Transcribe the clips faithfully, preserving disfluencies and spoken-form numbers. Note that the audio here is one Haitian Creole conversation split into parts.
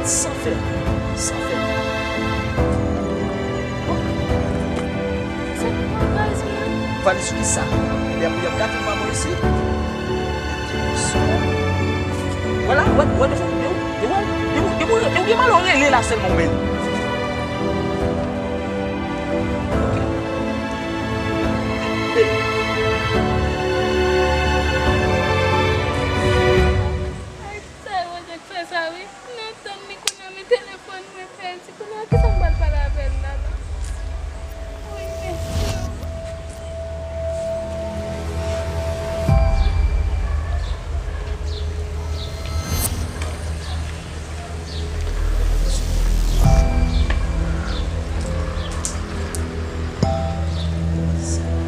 San fè, san fè. Valiz ki sa? Y ap, y ap gate manman isit. Vwala, wè, wè, depi, depi, depi, depi, depi, depi w gen malè, w rele la sèlman, w beni. Ay, sa yo, Jack fè sa, wi. M nan tann li kounye a, men telefòn mwen pèdi. Kounye a, kisa m pral pale avè l la, la? Wi, mèsi.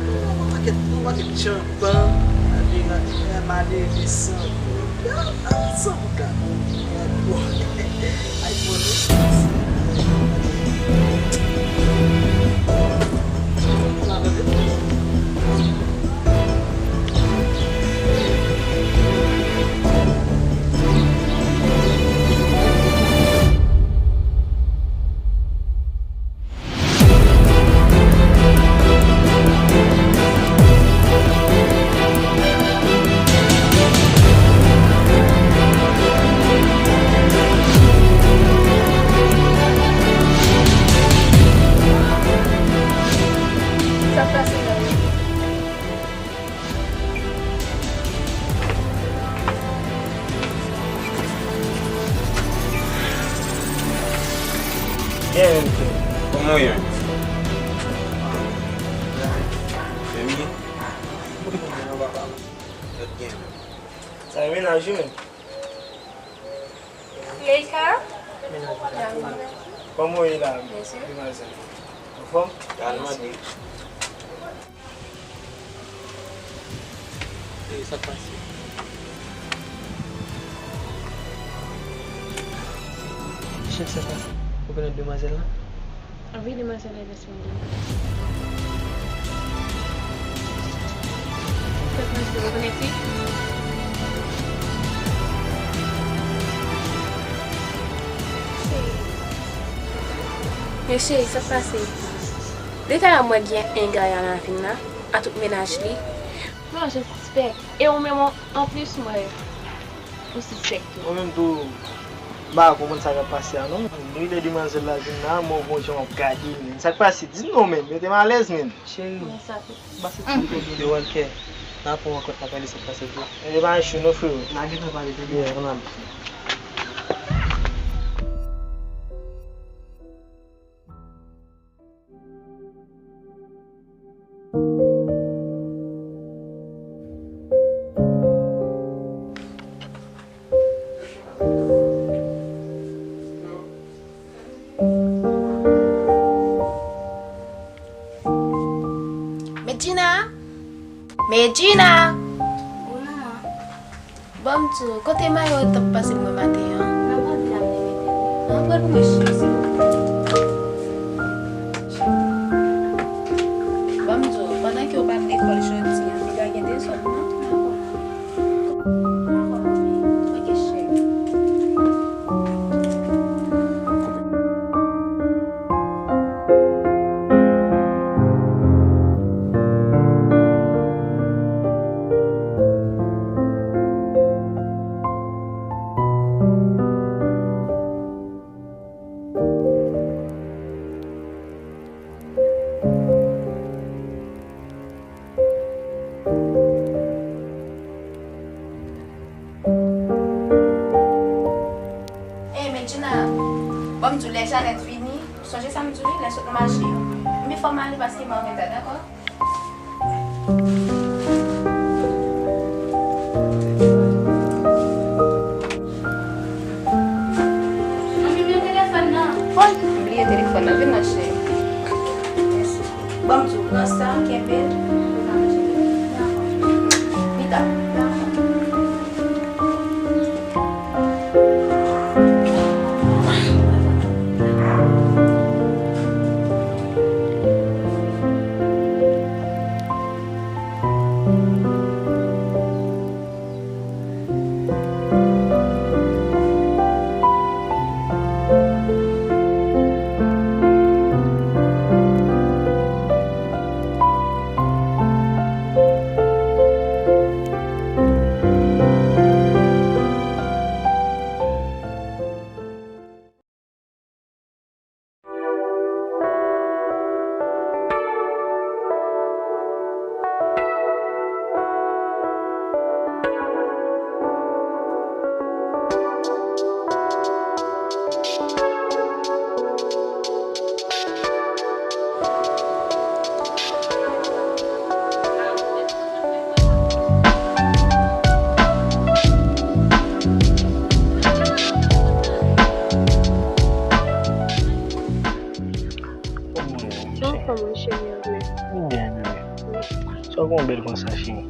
Yon pakèt, yon pakèt tjanpan, gade, gade, gade, san goud. San goud la. Gade, bon. iPhone, wi. Sa pase la wi. Byen menm tou. Kòman w ye menm? Menm byen. Ou te konn mwen anba pa la. Lòt gen menm. Sa e mennaj ou menm? Leika? Kòman w ye la, demwazèl? Anfòm? Al mande. E sa k pase? Chèf, sa k pase? Ou konèt demwazèl la? Wi, demwazèl la. Men cheri, sa k pase? Depi talè mwen gen engra nan ravin nan, a tout mennaj li. Non, je suspèk. E ou menm anplis, mwen. Ou sispèk tou. Mwen menm tou, m pa konprann sa k ap pase a non. Depi lè demwazèl la vin la, mwen gon jan m ap gade l, men sa k pase? Di m non, men mete m alèz, men. Cheri, m pase ti kote de Walker. N a pran yon kòt, n a pale sa k pase tou. E pa cho non, frero. N a gentan pale tou. Yeah, ann ale. Medjina! Medjina! Wi, manman. Ban m di w, kote mayo w t ap pase pou mwen maten an? Nan pòt la m te mete l. Nan pòt pou mwen, cheri, silvouplè. Ban m di w, pandan ke w pa al lekòl jodi a, piga gen dezòd, non? Dakò, manmi. Dakò, manmi. Ok, cheri. Ey, Medjina, ban m di w, lè Janèt vini, sonje sa m di w wi, lè sot nan mache an. Ebyen fò m ale paske m an reta, dakò? Ban m di w, nan sa, kenbe l, ou ka manje li. Dakò. Pita. Dakò. Jan w fè, monchè, ou menm? M byen, bebe. Sa w gen w bèl konsa, cheri?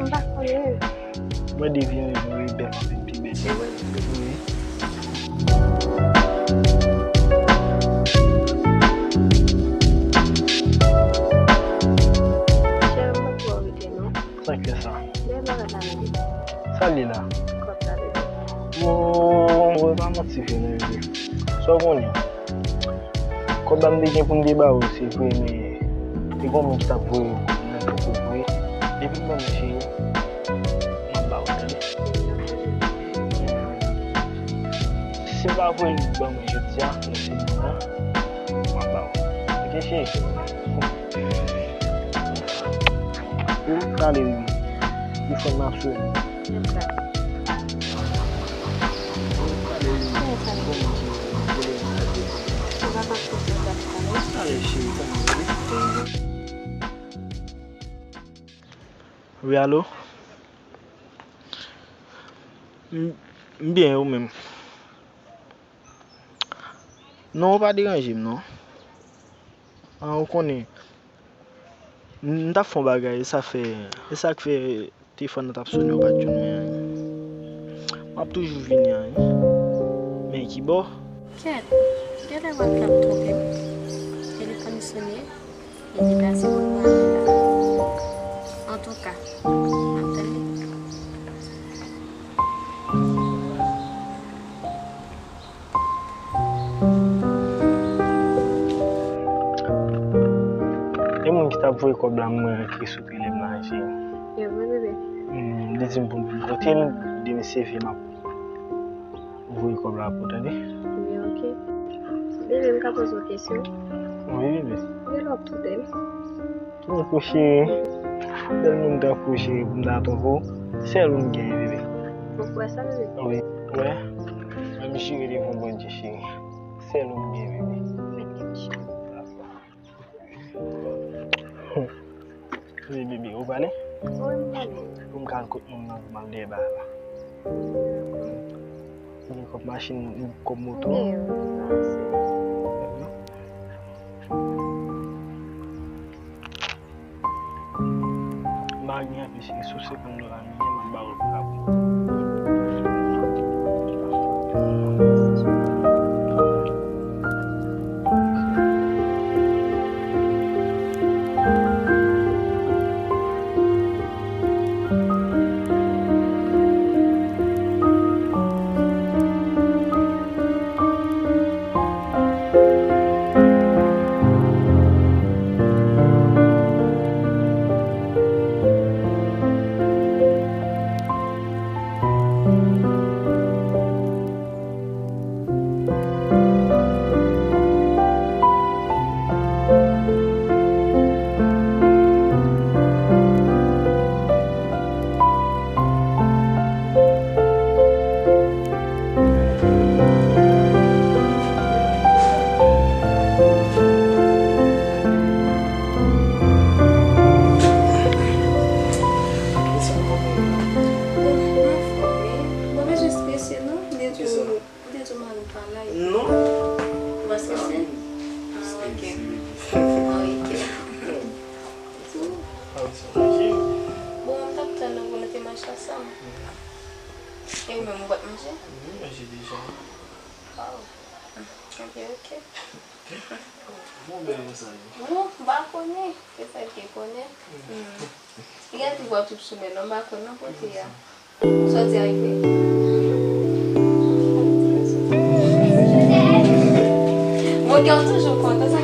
M pa konnen. Mwen devine, mwen bèl, mwen vin pi bèl. Se vre? Wi. Cheri, m pa twò rete, non. Sa k fè sa? Lè bagay la rele. Sa l ye la? Kòb la, bebe. Bon, mwen pa manti vre non, bebe. Sa w konnen? Kòb la m te gen pou m te ba ou, se vre, men te gen yon moun ki t ap voye m, mwen poko voye. Depi m ban mwen cheri, m ap ba ou, tande? Si m pa voye l ban mwen jodi a, nan semèn nan, m ap ba ou. Oke, cheri? Ou pale wi. Ou fè m ap swè. Wi, alo? M, m byen, ou menm? Non, ou pa deranje m, non. An, ou konnen, m, m t ap fè yon bagay, e sa fè, e sa k fè telefòn nan t ap sonnen, ou pa t jwenn mwen an. M ap toujou vini an. Men ki bò? Kèt, genlè w ap t ap twonpe m. Telefòn sonnen, li deplase pou l pa ale la. Antouka, m ap tann li. E moun ki t ap voye kòb la, mwen ki sou rele m la, cheri. Yo, wi, bebe. Hmm, li di m pou m vin pote l, demen se vye m ap voye kòb la pou, tande? Ebyen, oke. Bebe, m ka poze w kesyon? Wi, bebe. Genlè w ap twonpe m? Twonpe w, cheri. Bèl moun, twonpe w, cheri, pou m ta twonpe w. Sèl ou m genyen, bebe. Ou kwè sa, bebe? Wi, ou wè? Mwen m jire devan Bondye, cheri. Sèl ou m genyen, bebe. Mèt gen cheri. Wi, bebe, ou prale? Wi, m prale. Pou m ka al kot moun nan pou m al dèyè bagay la. Gen kòb machin, kòb moto. Gen, wi, m ase. M pa gen anpil, cheri, sou senkant dola m gen, m ap ba ou l pou kado. Wi, manje deja. Oh. Ok, ok. Bon, bèl konsa yo. Bon, m pa konnen. Se sèl ki konnen. Hmm. Li gen ti vwa tout sou men non, m pa konn non kote a. Sòti a rive. Mon cœur toujours content, sa